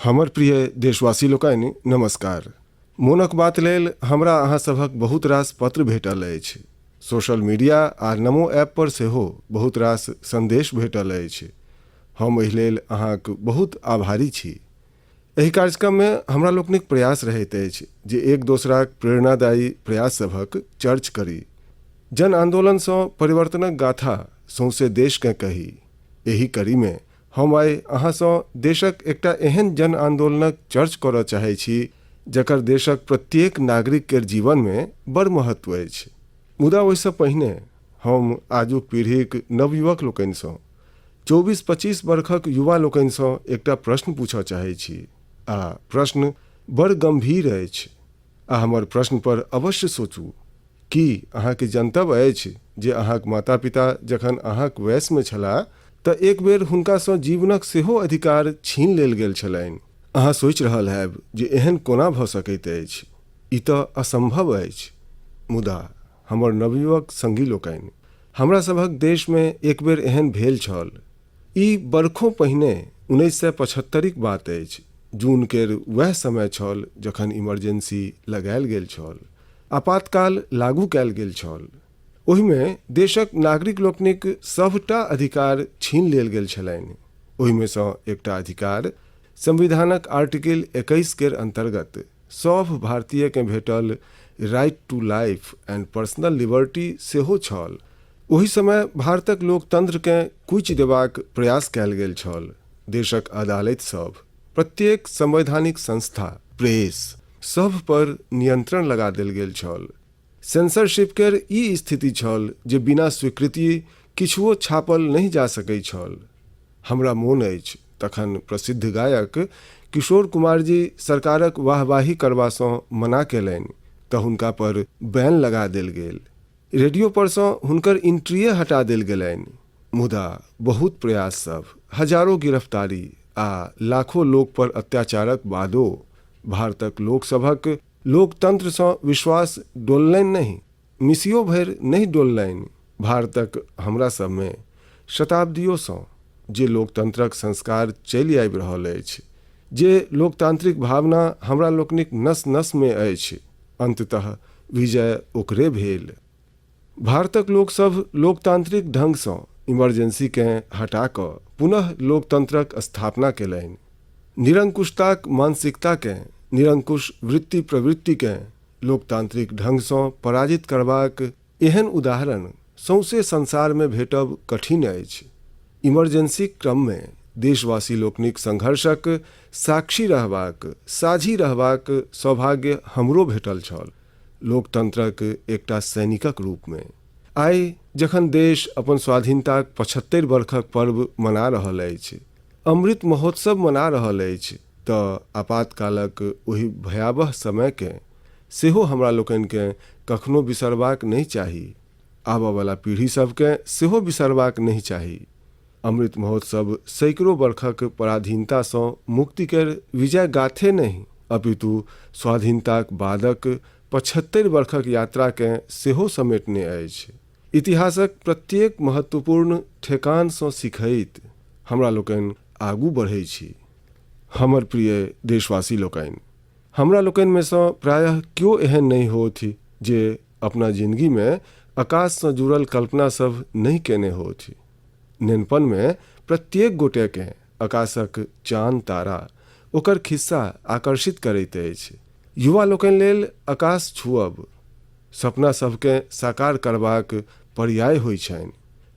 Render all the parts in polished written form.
हमर प्रिय देशवासी लोकनि नमस्कार। मोनक बात लेल हमरा अहाँ सभक बहुत रास पत्र भेटल अछि। सोशल मीडिया आ नमो ऐप पर सेहो बहुत रास संदेश भेटल अछि। हम एहि लेल अहाँक बहुत आभारी छी। एहि कार्यक्रममे हमरा लोकनिक प्रयास रहैत अछि जे एक दोसराक प्रेरणादायी प्रयास सभक चर्च करी। जन आन्दोलनसँ परिवर्तनक गाथा सौंसे देशकेँ कही। एहि कड़ीमे हम आइ अहाँसँ देशक एकटा एहन जन आन्दोलनक चर्च करऽ चाहै छी जकर देशक प्रत्येक नागरिक केर जीवनमे बड़ महत्व अछि। मुदा ओहिसँ पहिने हम आजुक पीढ़ीक नवयुवक लोकनिसँ 24-25 बरखक युवा लोकनिसँ एकटा प्रश्न पूछऽ चाहै छी आ प्रश्न बड़ गम्भीर अछि आ हमर प्रश्नपर अवश्य सोचू। की अहाँके जनतब अछि जे अहाँक माता-पिता जखन अहाँक वयसमे छलाह तँ एक बेर हुनकासँ जीवनक सेहो अधिकार छीनि लेल गेल छलनि? अहाँ सोचि रहल हएब जे एहन कोना भऽ सकैत अछि? ई तँ असम्भव अछि। मुदा हमर नवयुवक संगी लोकनि, हमरा सभक देशमे एक बेर एहन भेल छल। ई बरखो पहिने 1975क बात अछि। जून केर वएह समय छल जखन इमरजेंसी लगायल गेल छल। आपातकाल लागू कयल गेल छल। ओहिमे देशक नागरिक लोकनिक सभटा अधिकार छीनि लेल गेल छलनि। ओहिमे सँ एकटा अधिकार संविधानक आर्टिकल 21 केर अन्तर्गत सभ भारतीयकेँ भेटल right to life and personal liberty सेहो छल। ओहि समय भारतक लोकतंत्रकेँ कुचि देबाक प्रयास कयल गेल छल। देशक अदालति सभ, प्रत्येक संवैधानिक संस्था, प्रेस सभ पर नियंत्रण लगा देल गेल छल। सेंसरशिप केर ई स्थिति छल जे बिना स्वीकृति किछुओ छापल नहि जा सकैत छल। हमरा मोन अछि तखन प्रसिद्ध गायक किशोर कुमारजी सरकारक वाहवाही करबासँ मना कयलनि तऽ हुनका पर बैन लगा देल गेल। रेडियो परसँ हुनकर इंट्रीए हटा देल गेलनि। मुदा बहुत प्रयास सभ, हजारो गिरफ्तारी आ लाखो लोक पर अत्याचारक बादो भारतक लोक सभक लोकतंत्रसँ विश्वास डोललनि नहि, मिसियो भरि नहि डोललनि। भारतक हमरा सभमे शताब्दियोसँ जे लोकतंत्रक संस्कार चलि आबि रहल अछि, जे लोकतांत्रिक भावना हमरा लोकनिक नस-नसमे अछि, अन्ततः विजय ओकरे भेल। भारतक लोक सभ लोकतांत्रिक ढंगसँ इमरजेंसीकेँ हटा कऽ पुनः लोकतंत्रक स्थापना केलनि। निरंकुशताक मानसिकताकेँ, निरंकुश वृत्ति-प्रवृत्तिकेँ लोकतांत्रिक ढंगसँ पराजित करबाक एहन उदाहरण सौंसे संसारमे भेटब कठिन अछि। इमरजेंसीक क्रममे देशवासी लोकनिक संघर्षक साक्षी रहबाक, साझी रहबाक सौभाग्य हमरो भेटल छल, लोकतंत्रक एकटा सैनिकक रूपमे। आइ जखन देश अपन स्वाधीनताक 75 बरखक पर्व मना रहल अछि, अमृत महोत्सव मना रहल अछि तँ आपातकालक ओहि भयावह समयकेँ सेहो हमरा लोकनिकेँ कखनो बिसरबाक नहि चाही। आबऽवला पीढ़ी सभकेँ सेहो बिसरबाक नहि चाही। अमृत महोत्सव सैकड़ो बरखक पराधीनतासँ मुक्ति केर विजय गाथे नहि अपितु स्वाधीनताक बादक 75 बरखक यात्राकेँ सेहो समेटने अछि। इतिहासक प्रत्येक महत्वपूर्ण ठेकानसँ सिखैत हमरा लोकनि आगू बढ़ै छी। हमर प्रिय देशवासी लोकनि, हमरा लोकनिमे सँ प्रायः क्यो एहन नहि होथि जे अपना जिनगीमे आकाशसँ जुड़ल कल्पना सभ नहि कयने होथि। नेनपनमे प्रत्येक गोटेकेँ आकाशक चान-तारा, ओकर खिस्सा आकर्षित करैत अछि। युवा लोकनि लेल आकाश छूअब सपना सभकेँ साकार करबाक पर्याय होइ छनि।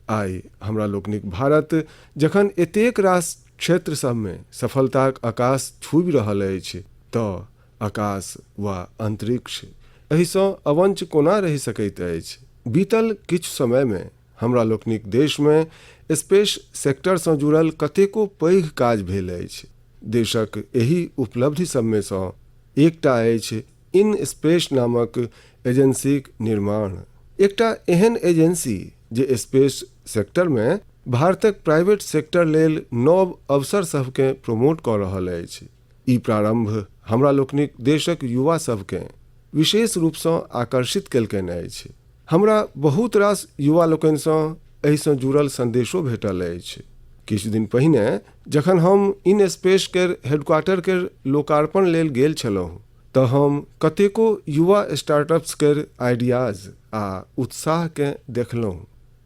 आइ हमरा लोकनिक भारत जखन एतेक रास क्षेत्र सभमे सफलताक आकाश छूबि रहल अछि तँ आकाश वा अंतरिक्ष एहिसँ अवंच कोना रहि सकैत अछि? बीतल किछु समयमे हमरा लोकनिक देशमे स्पेस सेक्टरसँ जुड़ल कतेको पैघ काज भेल अछि। देशक एहि उपलब्धि सभमे सँ एकटा अछि इन स्पेस नामक एजेंसीक निर्माण। एकटा एहन एजेंसी जे स्पेस सेक्टरमे भारतक प्राइवेट सेक्टर लेल नव अवसर सभकेँ प्रमोट कऽ रहल अछि। ई प्रारंभ हमरा लोकनिक देशक युवा सभकेँ विशेष रूपसँ आकर्षित केलकनि अछि। हमरा बहुत रास युवा लोकनिसँ एहिसँ जुड़ल संदेशो भेटल अछि। किछु दिन पहिने जखन हम इन स्पेस केर हेडक्वार्टर केर लोकार्पण लेल गेल छलहुँ तऽ हम कतेको युवा स्टार्टअप्स केर आइडियाज आ उत्साहकेँ देखलहुँ।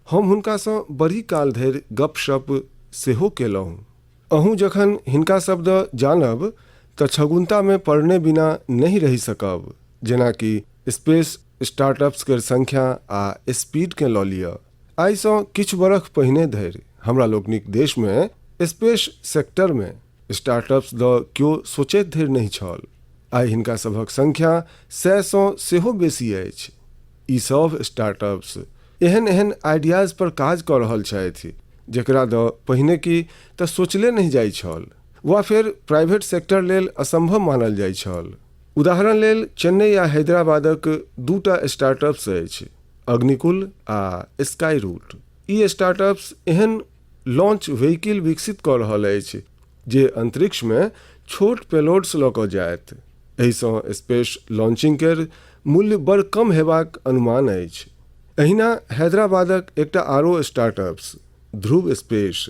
हम हुनकासँ बड़ी काल धरि गपशप सेहो केलहुँ। अहूँ जखन हिनका सभ दऽ जानब तऽ छगुन्तामे पड़ने बिना नहि रहि सकब। जेना कि स्पेस स्टार्टअप्स केर संख्या आ स्पीडकेँ लऽ लिअ। आइसँ किछु बरख पहिने धरि हमरा लोकनिक देशमे स्पेस सेक्टरमे स्टार्टअप्स दऽ क्यो सोचैत धरि नहि छल। आइ हिनका सभक संख्या सएसँ सेहो बेसी अछि। ई सभ स्टार्टअप्स एहन एहन आइडियाज पर काज कऽ रहल छथि जकरा दऽ पहिने की तऽ सोचले नहि जाइ छल वा फेर प्राइवेट सेक्टर लेल असंभव मानल जाइ छल। उदाहरण लेल चेन्नई आ हैदराबादक दूटा स्टार्टअप्स अछि, अग्निकुल आ स्काई रूट। ई स्टार्टअप्स एहन लॉन्च व्हीकिल विकसित कऽ रहल अछि जे अंतरिक्षमे छोट पेलोड्स लऽ कऽ जायत। एहिसँ स्पेस लॉन्चिंग केर मूल्य बड़ कम हेबाक अनुमान अछि। एहिना हैदराबादक एकटा आरो स्टार्टअप्स ध्रुव स्पेस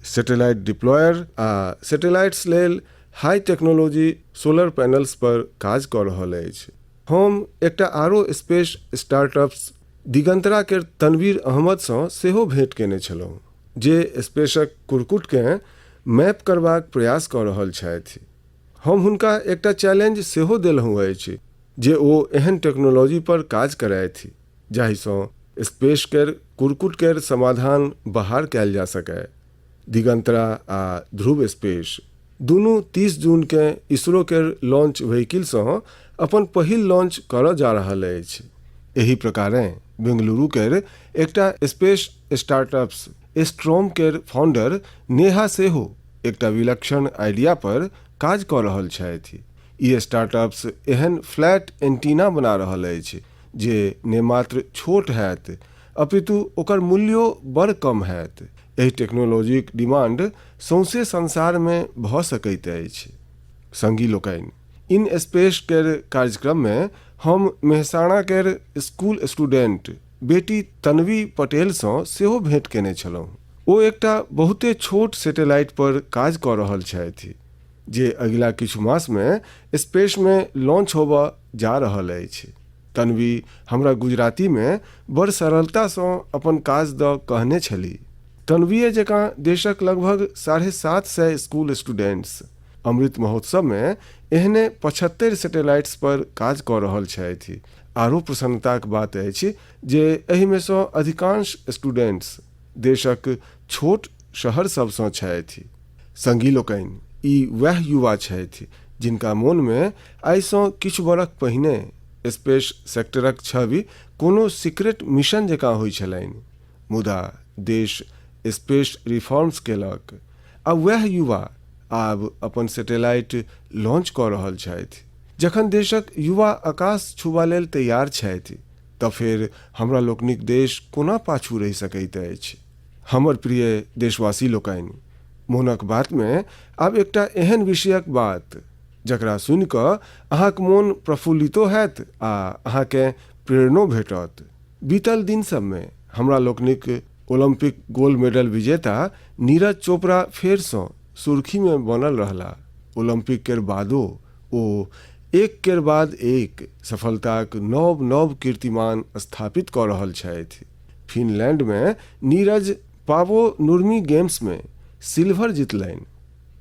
सैटेलाइट डिप्लॉयर आ सैटेलाइट्स लेल हाई टेक्नोलॉजी सोलर पैनल्स पर काज कऽ रहल अछि। हम एकटा आरो स्पेस स्टार्टअप्स दिगंतरा केर तनवीर अहमदसँ सेहो भेंट केने छलहुँ जे स्पेसक कुरकुटकेँ मैप करबाक प्रयास कऽ रहल छथि। हम हुनका एकटा चैलेंज सेहो देलहुँ अछि जे ओ एहन टेक्नोलॉजी पर काज करथि जाहिसँ स्पेस केर कुरकुट केर समाधान बहार कयल जा सकय। दिगंतरा आ ध्रुव स्पेस दुनू 30 जूनकेँ इसरो केर लॉन्च व्हीकिलसँ अपन पहिल लॉन्च करय जा रहल अछि। एहि प्रकारेँ बेंगलुरु केर एकटा स्पेस स्टार्टअप्स एस्ट्रोम केर फाउंडर नेहा सेहो एकटा विलक्षण आइडिया पर काज कऽ रहल छथि। ई स्टार्टअप्स एहन फ्लैट एंटीना बना रहल अछि जे ने मात्र छोट हैत अपितु ओकर मूल्यो बड़ कम हैत। एहि टेक्नोलॉजीक डिमांड सौंसे संसारमे भऽ सकैत अछि। संगी लोकनि, इन स्पेस केर कार्यक्रममे हम मेहसाणा केर स्कूल स्टूडेंट बेटी तन्वी पटेलसँ सेहो भेंट केने छलहुँ। ओ एकटा बहुते छोट सैटेलाइट पर काज कऽ रहल छथि जे अगिला किछु मासमे स्पेसमे लॉन्च होबय जा रहल अछि। तन्वी हमरा गुजरातीमे बड़ सरलतासँ अपन काज दऽ कहने छली। तन्वीए जकाँ देशक लगभग 750 स्कूल स्टूडेंट्स अमृत महोत्सवमे एहने 75 सैटेलाइट्स पर काज कऽ रहल छथि। आरो प्रसन्नताक बात अछि जे एहिमेसँ अधिकांश स्टूडेंट्स देशक छोट शहर सभसँ छथि। संगी लोकनि, ई वएह युवा छथि जिनका मोनमे आइसँ किछु बरख पहिने स्पेस सेक्टरक छवि कोनो सीक्रेट मिशन जकाँ होइ छलनि। मुदा देश स्पेस रिफॉर्म्स केलक आ वएह युवा आब अपन सैटेलाइट लॉन्च कऽ रहल छथि। जखन देशक युवा आकाश छूबा लेल तैयार छथि तऽ फेर हमरा लोकनिक देश कोना पाछू रहि सकैत अछि? हमर प्रिय देशवासी लोकनि, मोनक बातमे आब एकटा एहन विषयक बात जकरा सुनि कऽ अहाँक मोन प्रफुल्लितो हैत आ अहाँकेँ प्रेरणो भेटत। बीतल दिन सभमे हमरा लोकनिक ओलम्पिक गोल्ड मेडल विजेता नीरज चोपड़ा फेरसँ सुर्खीमे बनल रहला। ओलम्पिक केर बादो ओ एक केर बाद एक सफलताक नव-नव कीर्तिमान स्थापित कऽ रहल छथि। फिनलैंडमे नीरज पावो नुर्मी गेम्समे सिल्वर जीतलनि।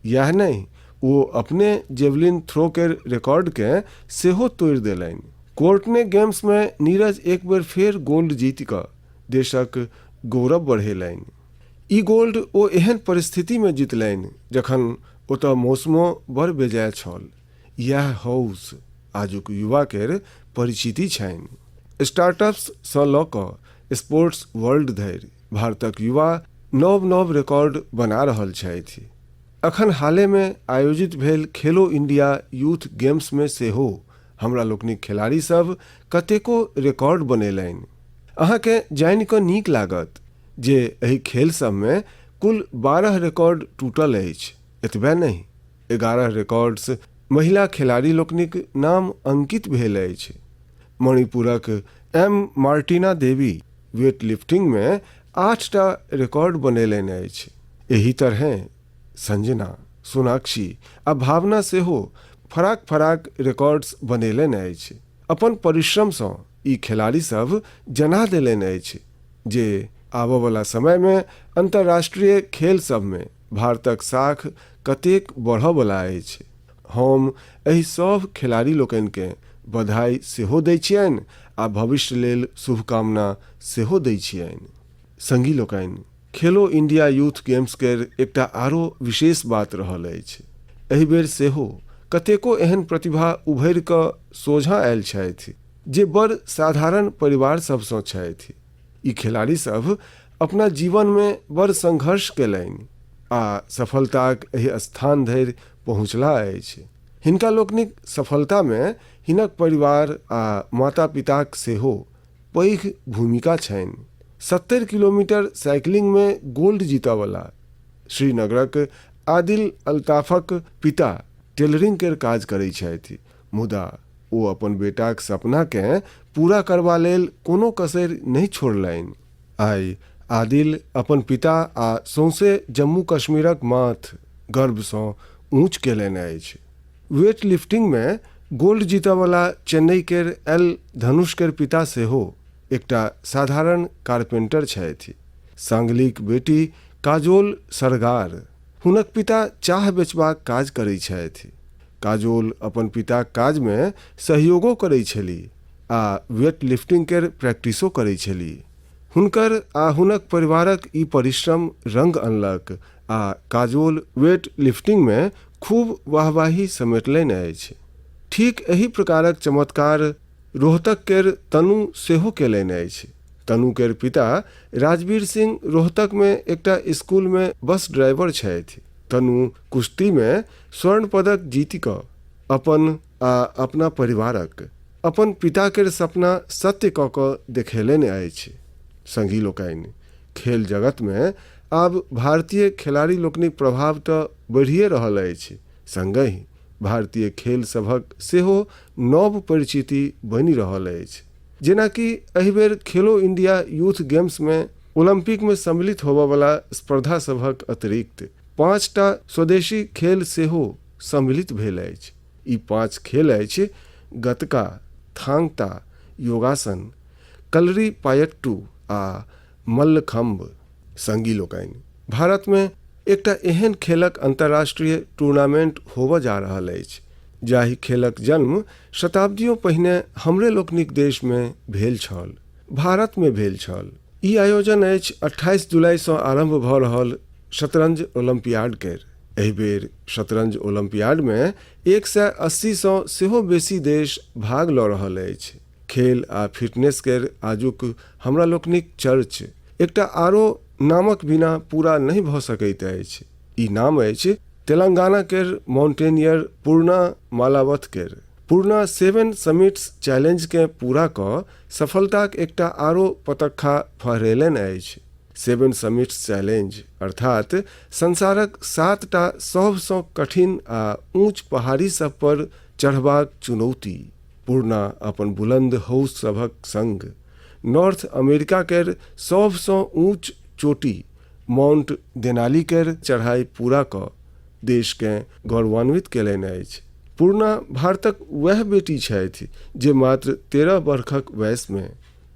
यैह नहि, ओ अपने जेवलिन थ्रो केर रिकॉर्डकेँ सेहो तोड़ि देलनि। कोर्टने गेम्समे नीरज एक बेर फेर गोल्ड जीति कऽ देशक गौरव बढ़ेलनि। ई गोल्ड ओ एहन परिस्थितिमे जीतलनि जखन ओतय मौसमो बड़ बेजाय छल। इएह हौस आजुक युवा केर परिचिति छनि। स्टार्टअप्स सँ लऽ कऽ स्पोर्ट्स वर्ल्ड धरि भारतक युवा नव-नव रिकॉर्ड बना रहल छथि। अखन हालेमे आयोजित भेल खेलो इंडिया यूथ गेम्समे सेहो हमरा लोकनिक खेलाड़ी सभ कतेको रिकॉर्ड बनेलनि। अहाँकेँ जानि कऽ नीक लागत जे एहि खेल सभमे कुल 12 रिकॉर्ड टूटल अछि। एतबे नहि, 11 रिकॉर्ड्स महिला खेलाड़ी लोकनिक नाम अंकित भेल अछि। मणिपुरक एम मार्टिना देवी वेटलिफ्टिंगमे 8टा रिकॉर्ड बनेलनि अछि। एहि तरहें संजना, सोनाक्षी आ भावना सेहो फराक फराक रिकॉर्ड्स बनेलनि अछि। अपन परिश्रमसँ ई खेलाड़ी सभ जना देलनि अछि जे आबयवला समयमे अन्तर्राष्ट्रीय खेल सभमे भारतक साख कतेक बढ़यवला अछि। हम एहि सभ खेलाड़ी लोकनिकेँ बधाई सेहो दैत छियनि आ भविष्य लेल शुभकामना सेहो दैत छियनि। संगी लोकनि, खेलो इंडिया यूथ गेम्स केर एकटा आरो विशेष बात रहल अछि। एहि बेर सेहो कतेको एहन प्रतिभा उभरि कऽ सोझाँ आयल छथि जे बड़ साधारण परिवार सभसँ छथि। ई खेलाड़ी सभ अपना जीवनमे बड़ संघर्ष कयलनि आ सफलताक एहि स्थान धरि पहुँचलाह अछि। हिनका लोकनिक सफलतामे हिनक परिवार आ माता-पिताक सेहो पैघ भूमिका छनि। 70 किलोमीटर साइकिलिंगमे गोल्ड जीतयवला श्रीनगरक आदिल अल्ताफक पिता टेलरिंग केर काज करैत छथि, मुदा ओ अपन बेटाक सपनाकेँ पूरा करबा लेल कोनो कसरि नहि छोड़लनि। आइ आदिल अपन पिता आ सौंसे जम्मू-कश्मीरक माथ गर्वसँ ऊँच केलनि अछि। वेट लिफ्टिंगमे गोल्ड जीतयवला चेन्नई केर एल धनुष केर पिता सेहो एकटा साधारण कारपेंटर छथि। सांगलीक बेटी काजोल सरगार हुनक पिता चाह बेचबाक काज करैत छथि। काजोल अपन पिताक काजमे सहयोगो करैत छलीह आ वेट लिफ्टिंग केर प्रैक्टिसो करैत छलीह। हुनकर आ हुनक परिवारक ई परिश्रम रंग अनलक आ काजोल वेट लिफ्टिंगमे खूब वाहवाही समेटलनि अछि। ठीक एही प्रकारक चमत्कार रोहतक केर तनु सेहो केलनि अछि। तनु केर पिता राजवीर सिंह रोहतकमे एकटा स्कूलमे बस ड्राइवर छथि। तनु कुश्तीमे स्वर्ण पदक जीति कऽ अपन आ अपना परिवारक, अपन पिता केर सपना सत्य कऽ कऽ देखेलनि अछि। संगी लोकनि, खेल जगतमे आब भारतीय खेलाड़ी लोकनिक प्रभाव तऽ बढ़िए रहल अछि, संगहि भारतीय खेल सभक सेहो नव परिचिति बनि रहल अछि। जेनाकि एहि बेर खेलो इंडिया यूथ गेम्समे ओलम्पिकमे सम्मिलित होबयवला स्पर्धा सभक अतिरिक्त पाँचटा स्वदेशी खेल सेहो सम्मिलित भेल अछि। ई पाँच खेल अछि गतका, थांगता, योगासन, कलरी पायट्टू आ मल्लखम्ब। संगी लोकनि, भारतमे एकटा एहन खेलक अंतर्राष्ट्रीय टूर्नामेंट होबय जा रहल अछि जाहि खेलक जन्म शताब्दियों पहिने हमरे लोकनिक देशमे भेल छल, भारतमे भेल छल। ई आयोजन अछि 28 जुलाईसँ आरम्भ भऽ रहल शतरंज ओलम्पियाड केर। एहि बेर शतरंज ओलम्पियाडमे 180सँ सेहो बेसी देश भाग लऽ रहल अछि। खेल आ फिटनेस केर आजुक हमरा लोकनिक चर्च एकटा आरो नामक बिना पूरा नहि भऽ सकैत अछि। ई नाम अछि तेलंगाना केर माउंटेनियर पूर्णा मालावथ केर। पूर्णा सेवन समिट्स चैलेंजकेँ पूरा कऽ सफलताक एकटा आरो पतक्खा फहरेलनि अछि। सेवन समिट्स चैलेंज अर्थात संसारक सातटा सभसँ कठिन आ ऊँच पहाड़ी सभ पर चढ़बाक चुनौती पूर्णा अपन बुलंद हौस सभक संग नॉर्थ अमेरिका केर सभसँ ऊँच चोटी माउंट देनाली केर चढ़ाई पूरा कऽ देशकेँ गौरवान्वित कयलनि अछि। पूर्णा भारतक वएह बेटी छथि जे मात्र 13 बरखक वयसमे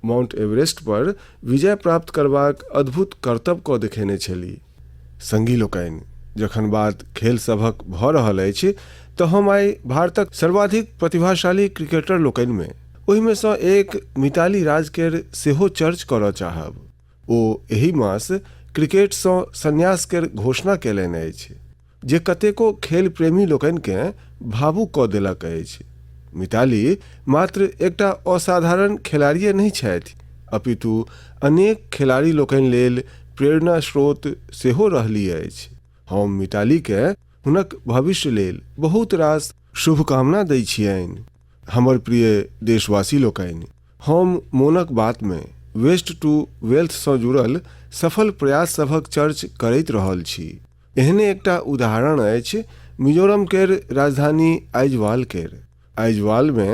माउंट एवरेस्ट पर विजय प्राप्त करबाक अद्भुत करतब कऽ देखेने छली। संगी लोकनि, जखन बात खेल सभक भऽ रहल अछि तऽ हम आइ भारतक सर्वाधिक प्रतिभाशाली क्रिकेटर लोकनिमे ओहिमे सँ एक मिताली राज केर सेहो चर्च करऽ चाहब। ओ एहि मास क्रिकेटसँ संन्यास केर घोषणा कयलनि अछि, जे कतेको खेल प्रेमी लोकनिकेँ भावुक कऽ देलक अछि। मिताली मात्र एकटा असाधारण खेलाड़िए नहि छथि, अपितु अनेक खेलाड़ी लोकनि लेल प्रेरणा स्रोत सेहो रहलीह अछि। हम मितालीकेँ हुनक भविष्य लेल बहुत रास शुभकामना दैत छियनि। हमर प्रिय देशवासी लोकनि, हम मोनक बातमे वेस्ट टू वेल्थसँ जुड़ल सफल प्रयास सभक चर्च करैत रहल छी। एहने एकटा उदाहरण अछि मिजोरम केर राजधानी आइजवाल केर। आइजवालमे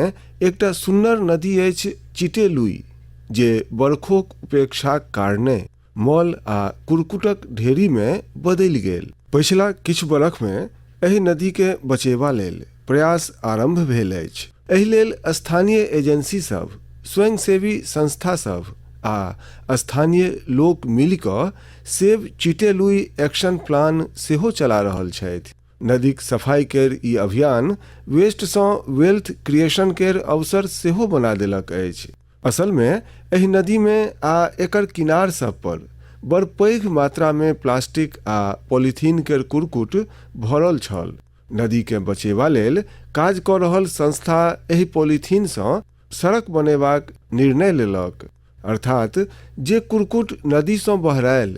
एकटा सुन्नर नदी अछि चिटेलुई, जे बरखोक उपेक्षाक कारणे मल आ कुरकुटक ढेरीमे बदलि गेल। पछिला किछु बरखमे एहि नदीकेँ बचेबा लेल प्रयास आरम्भ भेल अछि। एहि लेल स्थानीय एजेंसी सभ, स्वयंसेवी संस्था सभ आ स्थानीय लोक मिलि कऽ सेव चिटेलुई एक्शन प्लान सेहो चला रहल छथि। नदीक सफाई केर ई अभियान वेस्टसँ वेल्थ क्रिएशन केर अवसर सेहो बना देलक अछि। असलमे एहि नदीमे आ एकर किनार सभ पर बड़ पैघ मात्रामे प्लास्टिक आ पॉलीथीन केर कुरकुट भरल छल। नदीकेँ बचेबा लेल काज कऽ रहल संस्था एहि पॉलीथीनसँ सड़क बनेबाक निर्णय लेलक। अर्थात जे कुरकुट नदीसँ बहरायल,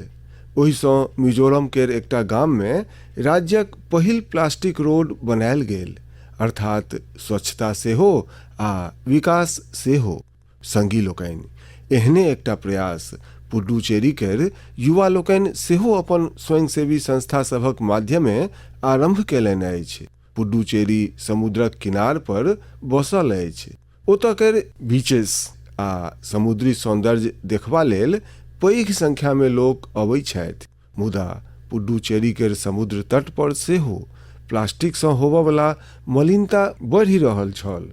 ओहिसँ मिजोरम केर एकटा गाममे राज्यक पहिल प्लास्टिक रोड बनायल गेल। अर्थात स्वच्छता सेहो आ विकास सेहो। संगी लोकनि, एहने एकटा प्रयास पुडुचेरी केर युवा लोकनि सेहो अपन स्वयंसेवी संस्था सभक माध्यमे आरम्भ कयलनि अछि। पुडुचेरी समुद्रक किनार पर बसल अछि। ओतऽ केर बीचेस आ समुद्री सौन्दर्य देखबा लेल पैघ संख्यामे लोक अबैत छथि। मुदा पुडुचेरी केर समुद्र तट पर सेहो प्लास्टिकसँ होबयवला मलिनता बढ़ि रहल छल।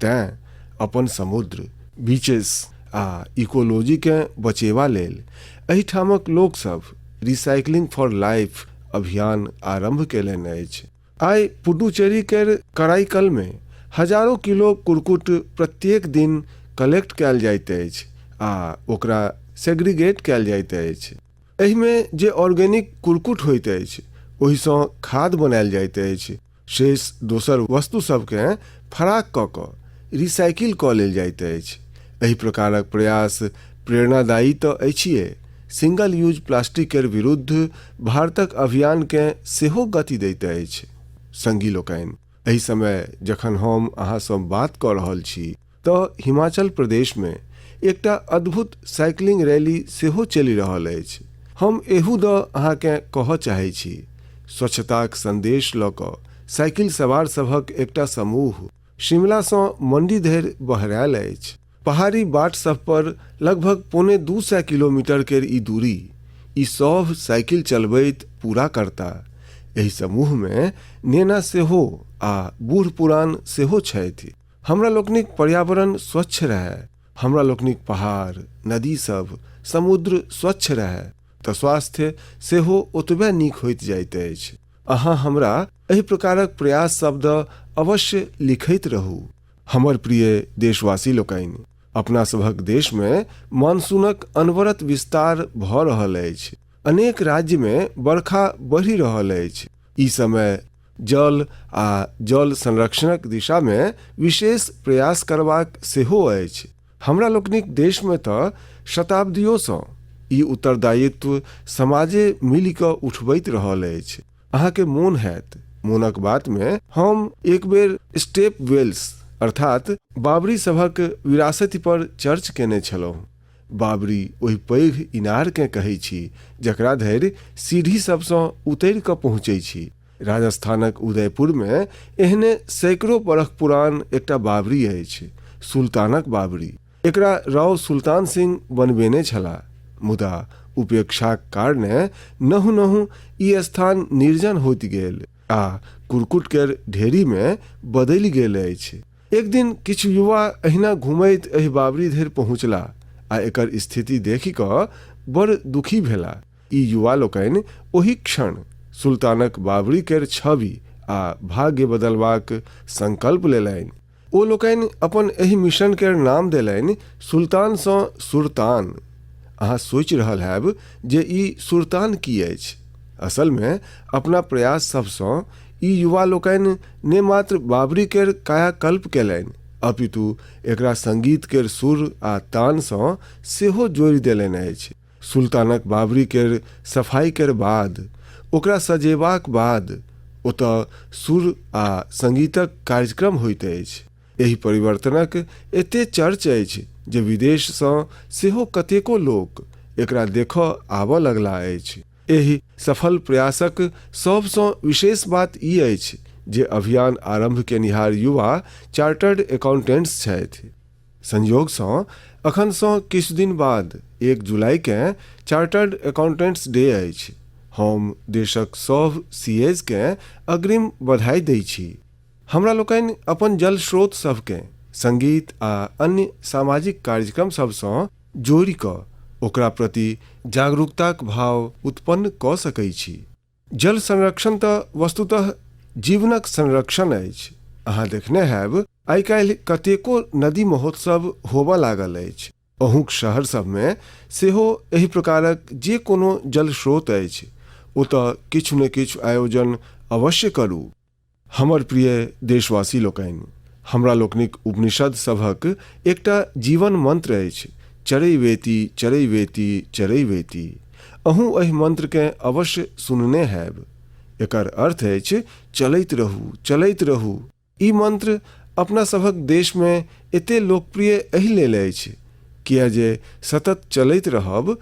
तेँ अपन समुद्र, बीचेस आ इकोलॉजीकेँ बचेबा लेल एहिठामक लोकसभ रिसाइक्लिंग फॉर लाइफ अभियान आरम्भ कयलनि अछि। आइ पुडुचेरी केर कराईकलमे हजारो किलो कुरकुट प्रत्येक दिन कलेक्ट कयल जाइत अछि आ ओकरा सेग्रीगेट कयल जाइत अछि। एहिमे जे ऑर्गेनिक कुरकुट होइत अछि ओहिसँ खाद बनायल जाइत अछि। शेष दोसर वस्तु सभकेँ फराक कऽ कऽ रिसाइकिल कऽ लेल जाइत अछि। एहि प्रकारक प्रयास प्रेरणादायी तऽ अछिए, सिंगल यूज प्लास्टिक केर विरुद्ध भारतक अभियानकेँ सेहो गति दैत अछि। संगी लोकनि, एहि समय जखन हम अहाँसँ बात कऽ रहल छी तऽ हिमाचल प्रदेशमे एकटा अद्भुत साइकिलिंग रैली सेहो चलि रहल अछि। हम एहू दऽ अहाँकेँ कहऽ चाहै छी, स्वच्छताक संदेश लऽ कऽ साइकिल सवार सभक एकटा समूह शिमलासँ मंडी धरि बहरायल अछि। पहाड़ी बाट सभ पर लगभग 175 किलोमीटर केर ई दूरी ई सभ साइकिल चलबैत पूरा करता। एहि समूहमे नेना सेहो आ बूढ़-पुरान सेहो छथि। हमरा लोकनिक पर्यावरण स्वच्छ रहय, हमरा लोकनिक पहाड़, नदी सभ, समुद्र स्वच्छ रहय तऽ स्वास्थ्य सेहो ओतबे नीक होइत जाइत अछि। अहाँ हमरा एहि प्रकारक प्रयास सभ दऽ अवश्य लिखैत रहू। हमर प्रिय देशवासी लोकनि, अपना सभक देशमे मानसूनक अनवरत विस्तार भऽ रहल अछि। अनेक राज्यमे बरखा बढ़ि रहल अछि। ई समय जल आ जल संरक्षणक दिशामे विशेष प्रयास करबाक सेहो अछि। हमरा लोकनिक देशमे तऽ शताब्दियोसँ ई उत्तरदायित्व समाजे मिलि कऽ उठबैत रहल अछि। अहाँके मोन हैत, मोनक बातमे हम एक बेर स्टेप वेल्स अर्थात बाबरी सभक विरासति पर चर्च केने छलहुँ। बाबरी ओहि पैघ इनारकेँ कहै छी जकरा धरि सीढ़ी सभसँ उतरि कऽ पहुँचै छी। राजस्थानक उदयपुरमे एहने सैकड़ो बरख पुरान एकटा बाबरी अछि, सुल्तानक बाबरी। एकरा राव सुल्तान सिंह बनबेने छलाह, मुदा उपेक्षाक कारणे नहु-नहु ई स्थान निर्जन होइत गेल आ कुरकुट केर ढेरीमे बदलि गेल अछि। एक दिन किछु युवा एहिना घुमैत एहि बाबरी धरि पहुँचला आ एकर स्थिति देखि कऽ बड़ दुखी भेला। ई युवा लोकनि ओही क्षण सुल्तानक बाबरी केर छवि आ भाग्य बदलबाक संकल्प लेलनि। ओ लोकनि अपन एहि मिशन केर नाम देलनि सुल्तानसँ सुरतान। अहाँ सोचि रहल हैब जे ई सुरतान की अछि? असलमे अपना प्रयास सभसँ ई युवा लोकनि ने मात्र बाबरी केर कायाकल्प केलनि अपितु एकरा संगीत केर सुर आ तानसँ सेहो जोड़ि देलनि अछि। सुल्तानक बाबरी केर सफाई केर बाद ओकरा सजेबाक बाद ओतय सुर आ संगीतक कार्यक्रम होइत अछि। एहि परिवर्तनक एते चर्च अछि जे विदेशसँ सेहो कतेको लोक एकरा देखऽ आबऽ लगलाह अछि। एहि सफल प्रयासक सभसँ विशेष बात ई अछि जे अभियान आरम्भ केनिहार युवा चार्टर्ड अकाउंटेंट्स छथि। संयोगसँ अखनसँ किछु दिन बाद 1 जुलाईकेँ चार्टर्ड अकाउंटेंट्स डे अछि। हम देशक सभ सीएजकेँ अग्रिम बधाई दै छी। हमरा लोकनि अपन जल स्रोत सभकेँ संगीत आ अन्य सामाजिक कार्यक्रम सभसँ जोड़ि कऽ ओकरा प्रति जागरूकताक भाव उत्पन्न कऽ सकै छी। जल संरक्षण तऽ वस्तुतः जीवनक संरक्षण अछि। अहाँ देखने हैब आइ काल्हि कतेको नदी महोत्सव होबऽ लागल अछि। अहूँक शहर सभमे सेहो एहि प्रकारक जे कोनो जल स्रोत अछि ओतऽ किछु ने किछु आयोजन अवश्य करू। हमर प्रिय देशवासी लोकनि, हमरा लोकनिक उपनिषद सभक एकटा जीवन मंत्र अछि, चरैवेति चरैवेति चरैवेति। अहूँ एहि मंत्रकेँ अवश्य सुनने हैब। एकर अर्थ अछि चलैत रहू, चलैत रहू। ई मंत्र अपना सभक देशमे एते लोकप्रिय एहि लेल अछि किए जे सतत चलैत रहब,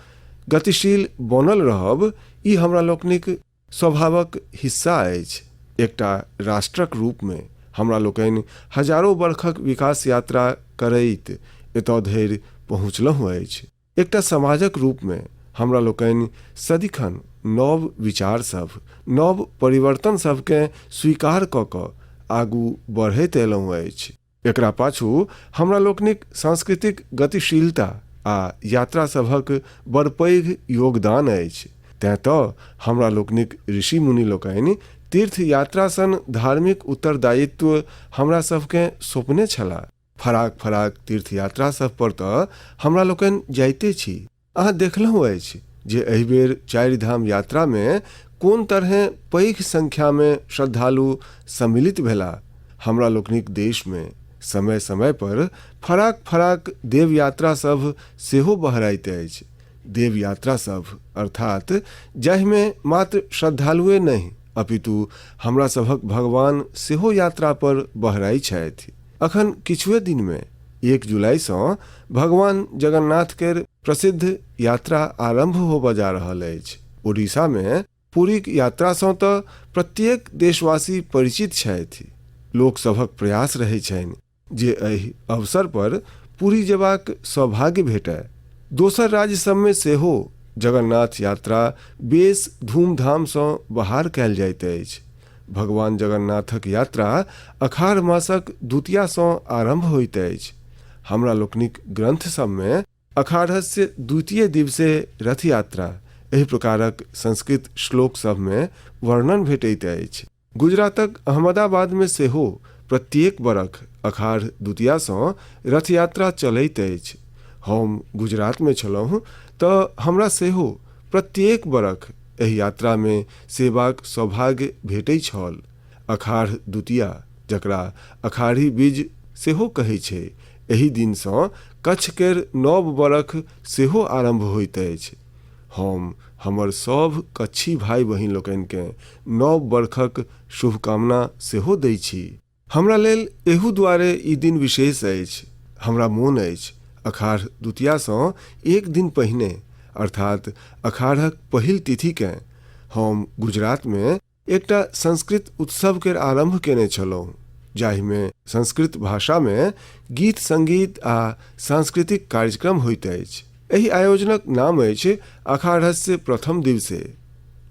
गतिशील बनल रहब, ई हमरा लोकनिक स्वभावक हिस्सा अछि। एकटा राष्ट्रक रूपमे हमरा लोकनि हजारो बरखक विकास यात्रा करैत एतय धरि पहुँचलहुँ अछि। एकटा समाजक रूपमे हमरा लोकनि सदिखन नव विचार सभ, नव परिवर्तन सभकेँ स्वीकार कऽ कऽ आगू बढ़ैत अयलहुँ अछि। एकरा पाछू हमरा लोकनिक सांस्कृतिक गतिशीलता आ यात्रा सभक बड़ पैघ योगदान अछि। तेँ तऽ हमरा लोकनिक ऋषि-मुनि लोकनि तीर्थ यात्रा सन धार्मिक उत्तरदायित्व हमरा सभकेँ सौंपने छलाह। फराक-फराक तीर्थ यात्रा सभ पर तऽ हमरा लोकनि जाइते छी। अहाँ देखलहुँ अछि जे एहि बेर चारि धाम यात्रामे कोन तरहें पैघ संख्यामे श्रद्धालु सम्मिलित भेलाह। हमरा लोकनिक देशमे समय-समय पर फराक-फराक देव यात्रा सभ सेहो बहराइत अछि। देव यात्रा सभ अर्थात जाहिमे मात्र श्रद्धालुए नहि अपितु हमरा सभक भगवान सेहो यात्रा पर बहराइ छथि। अखन किछुए दिनमे 1 जुलाईसँ भगवान जगन्नाथ केर प्रसिद्ध यात्रा आरंभ होबय जा रहल अछि। ओडिशामे पुरीक यात्रासँ तऽ प्रत्येक देशवासी परिचित छथि। लोक सभक प्रयास रहै छनि जे एहि अवसर पर पुरी जेबाक सौभाग्य भेटय। दोसर राज्य सभमे सेहो जगन्नाथ यात्रा बेस धूमधामसँ बहार कयल जाइत अछि। भगवान जगन्नाथक यात्रा अखाढ़ मासक द्वितीयासँ आरम्भ होइत अछि। हमरा लोकनिक ग्रन्थ सभमे अखाढ़स्य द्वितीय दिवसे रथयात्रा एहि प्रकारक संस्कृत श्लोक सभमे वर्णन भेटैत अछि। गुजरातक अहमदाबादमे सेहो प्रत्येक बरख अखाढ़ द्वितीयासँ रथयात्रा चलैत अछि। हम गुजरातमे छलहुँ तऽ हमरा सेहो प्रत्येक बरख एहि यात्रामे सेवाक सौभाग्य भेटै छल। अखाढ़ द्वितीया, जकरा अखाढ़ी बीज सेहो कहै छै, एहि दिनसँ कच्छ केर नव बरख सेहो आरम्भ होइत अछि। हम हमर सभ कच्छी भाइ-बहिन लोकनिकेँ नव बरखक शुभकामना सेहो दै छी। हमरा लेल एहू दुआरे ई दिन विशेष अछि। हमरा मोन अछि, अखाढ़ द्वितीयासँ एक दिन पहिने, अर्थात अखाढ़क पहिल तिथिकेँ, हम गुजरातमे एकटा संस्कृत उत्सव केर आरम्भ केने छलहुँ, जाहिमे संस्कृत भाषामे गीत-संगीत आ सांस्कृतिक कार्यक्रम होइत अछि। एहि आयोजनक नाम अछि अखाढ़स्य प्रथम दिवसे।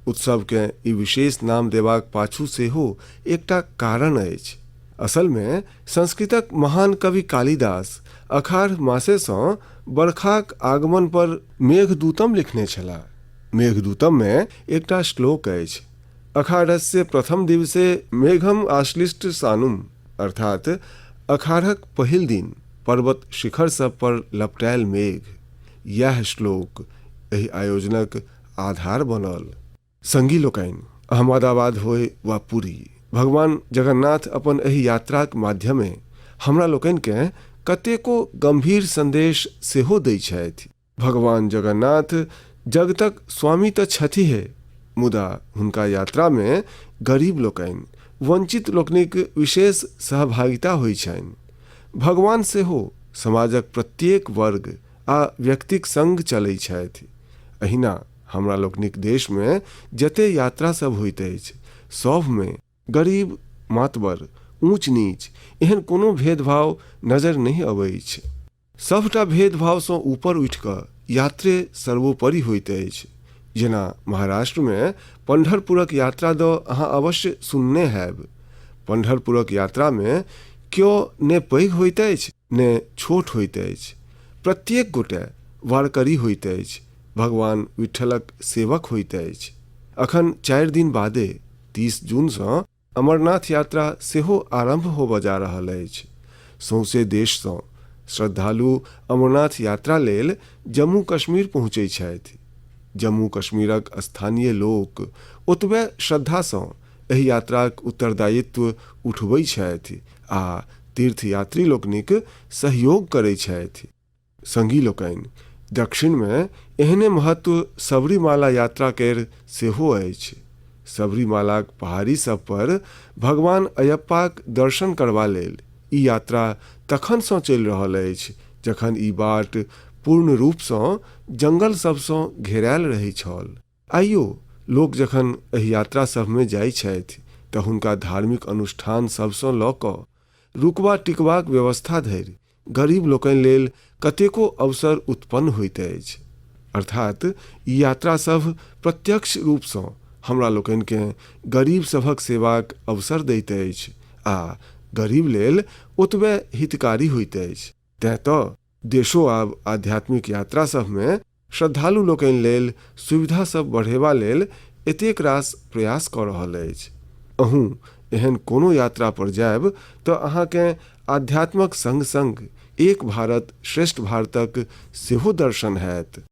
उत्सवकेँ ई विशेष नाम देबाक पाछू सेहो एकटा कारण अछि। असलमे संस्कृतक महान कवि कालिदास अखाढ़ मासेसँ बरखाक आगमन पर मेघदूतम लिखने छलाह। मेघदूतममे एकटा श्लोक अछि अखाढ़स्य प्रथम दिवसे मेघम आश्लिष्ट सानुम, अर्थात अखाढ़क पहिल दिन पर्वत शिखर सभ पर लपटायल मेघ। इएह श्लोक एहि आयोजनक आधार बनल। संगी लोकनि, अहमदाबाद होय वा पुरी, भगवान जगन्नाथ अपन एहि यात्राक माध्यमे हमरा लोकनिकेँ कतेको गम्भीर संदेश सेहो दै छथि। भगवान जगन्नाथ जगतक स्वामी तऽ छथिहे, मुदा हुनका यात्रामे गरीब लोकनि, वंचित लोकनिक विशेष सहभागिता होइ छनि। भगवान सेहो समाजक प्रत्येक वर्ग आ व्यक्तिक संग चलै छथि। एहिना हमरा लोकनिक देशमे जते यात्रा सब होइत अछि, सभमे गरीब, मातबर, ऊँच-नीच एहन कोनो भेदभाव नजरि नहि अबैछ। सभटा भेदभावसँ ऊपर उठि कऽ यात्रे सर्वोपरि होइत अछि। जेना महाराष्ट्रमे पंढरपुरक यात्रा दऽ अहाँ अवश्य सुनने हैब। पंढरपुरक यात्रामे क्यो ने पैघ होइत अछि ने छोट होइत अछि। प्रत्येक गोटे वारकरी होइत अछि, भगवान विट्ठलक सेवक होइत अछि। अखन 4 दिन बादे 30 जूनसँ अमरनाथ यात्रा सेहो आरम्भ होबय जा रहल अछि। सौंसे देशसँ श्रद्धालु अमरनाथ यात्रा लेल जम्मू-कश्मीर पहुँचैत छथि। जम्मू-कश्मीरक स्थानीय लोक ओतबे श्रद्धासँ एहि यात्राक उत्तरदायित्व उठबैत छथि आ तीर्थयात्री लोकनिक सहयोग करैत छथि। संगी लोकनि, दक्षिणमे एहने महत्व सबरीमाला यात्रा केर सेहो अछि। सबरीमालाक पहाड़ी सभ पर भगवान अयप्पाक दर्शन करबा लेल ई यात्रा तखनसँ चलि रहल अछि जखन ई बाट पूर्ण रूपसँ जंगल सभसँ घेरायल रहैत छल। आइयो लोक जखन एहि यात्रा सभमे जाइ छथि तऽ हुनका धार्मिक अनुष्ठान सभसँ लऽ कऽ रुकबा टिकबाक व्यवस्था धरि गरीब लोकनि लेल कतेको अवसर उत्पन्न होइत अछि। अर्थात ई यात्रा सभ प्रत्यक्ष रूपसँ हमरा लोकनिकेँ गरीब सभक सेवाक अवसर दैत अछि आ गरीब लेल ओतबे हितकारी होइत अछि। तेँ तऽ देशो आब आध्यात्मिक यात्रा सभमे श्रद्धालु लोकनि लेल सुविधा सभ बढ़ेबा लेल एतेक रास प्रयास कऽ रहल अछि। अहूँ एहन कोनो यात्रा पर जायब तऽ अहाँकेँ आध्यात्मक संग-संग एक भारत श्रेष्ठ भारतक सेहो दर्शन हैत।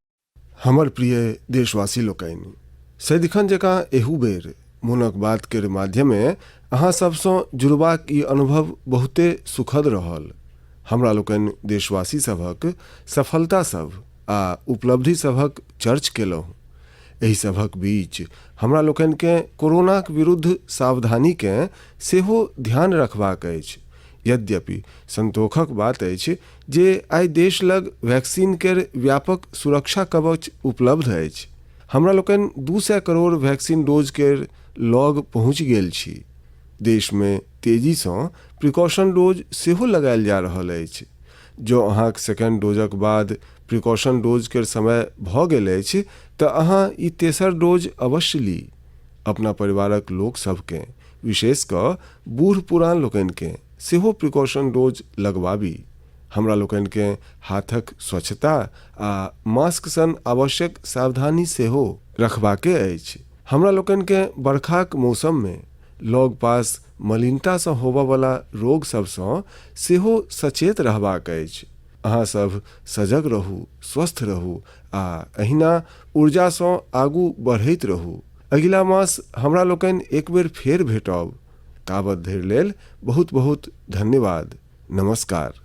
हमर प्रिय देशवासी लोकनि, सदिखन जकाँ एहू बेर मोनक बात केर माध्यमे अहाँ सभसँ जुड़बाक ई अनुभव बहुते सुखद रहल। हमरा लोकनि देशवासी सभक सफलता सभ आ उपलब्धि सभक चर्च केलहुँ। एहि सभक बीच हमरा लोकनिकेँ कोरोनाक विरुद्ध सावधानीकेँ सेहो ध्यान रखबाक अछि। यद्यपि संतोखक बात अछि जे आइ देश लग वैक्सीन केर व्यापक सुरक्षा कवच उपलब्ध अछि। हमरा लोकनि 200 करोड़ वैक्सीन डोज केर लग पहुँचि गेल छी। देशमे तेजीसँ प्रिकॉशन डोज सेहो लगायल जा रहल अछि। जँ अहाँक सेकेंड डोजक बाद प्रिकॉशन डोज केर समय भऽ गेल अछि तऽ अहाँ ई तेसर डोज अवश्य ली। अपना परिवारक लोक सभकेँ, विशेष कऽ बूढ़-पुरान लोकनिकेँ सेहो प्रिकॉशन डोज लगबाबी। हमरा लोकनिकेँ हाथक स्वच्छता आ मास्क सन आवश्यक सावधानी सेहो रखबाके अछि। हमरा लोकनिकेँ बरखाक मौसममे लग-पास मलिनतासँ होबयवला रोग सभसँ सेहो सचेत रहबाक अछि। अहाँ सभ सजग रहू, स्वस्थ रहू आ एहिना ऊर्जासँ आगू बढ़ैत रहू। अगिला मास हमरा लोकनि एक बेर फेर भेटब। ताबत धरि लेल बहुत-बहुत धन्यवाद। नमस्कार।